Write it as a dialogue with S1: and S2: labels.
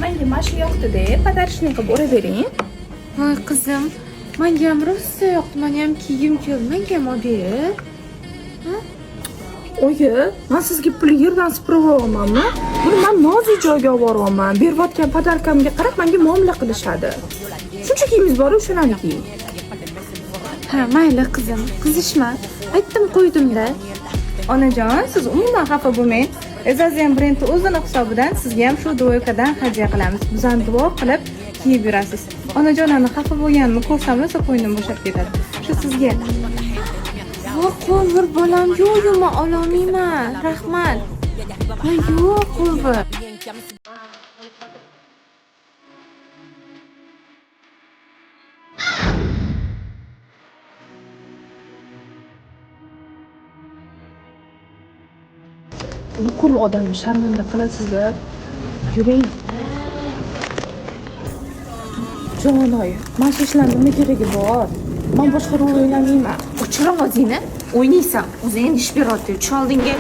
S1: Menga mana shu yoqdi-da, подарочный qilib o'ravering.
S2: Voy qizim, menga ham rosa yoqdi, meni ham kiygim keldi, menga ham olib ber.
S1: Oyi, men sizga pul yerdan supurib olyapmanmi? Buni men nozik joyga olib boryapman. Berayotgan подарка mga qarab menga muomala qilishadi. Shuncha kiyimingiz bor, o'shalarni kiying.
S2: Ha, mayli qizim, qizishma. Aytdim qo'ydim-da.
S3: Onajon, siz umuman xafa bo'lmang. Ezazian brendi o'zini hisobidan sizga ham shu двойка dan hadya qilamiz. Bizani duo qilib kiyib yurasiz. Onajon ani xafa bo'lganimni ko'rsam rosa ko'nglim bo'shab ketadi. Shu sizga.
S2: Voy quvur bolam, yo'q, yo'q, men ololmayman. Rahmat. Voy yo'q, quvur.
S1: Nuqul odamni sharmanda qilasizlar. Yuring. Jon oyi, mana shu ishlarni nima keragi bor? Men boshqa rol o'ynamayman.
S2: O'chir ovozingni. O'ynaysan. O'zing ish beryapti. Tush oldinga.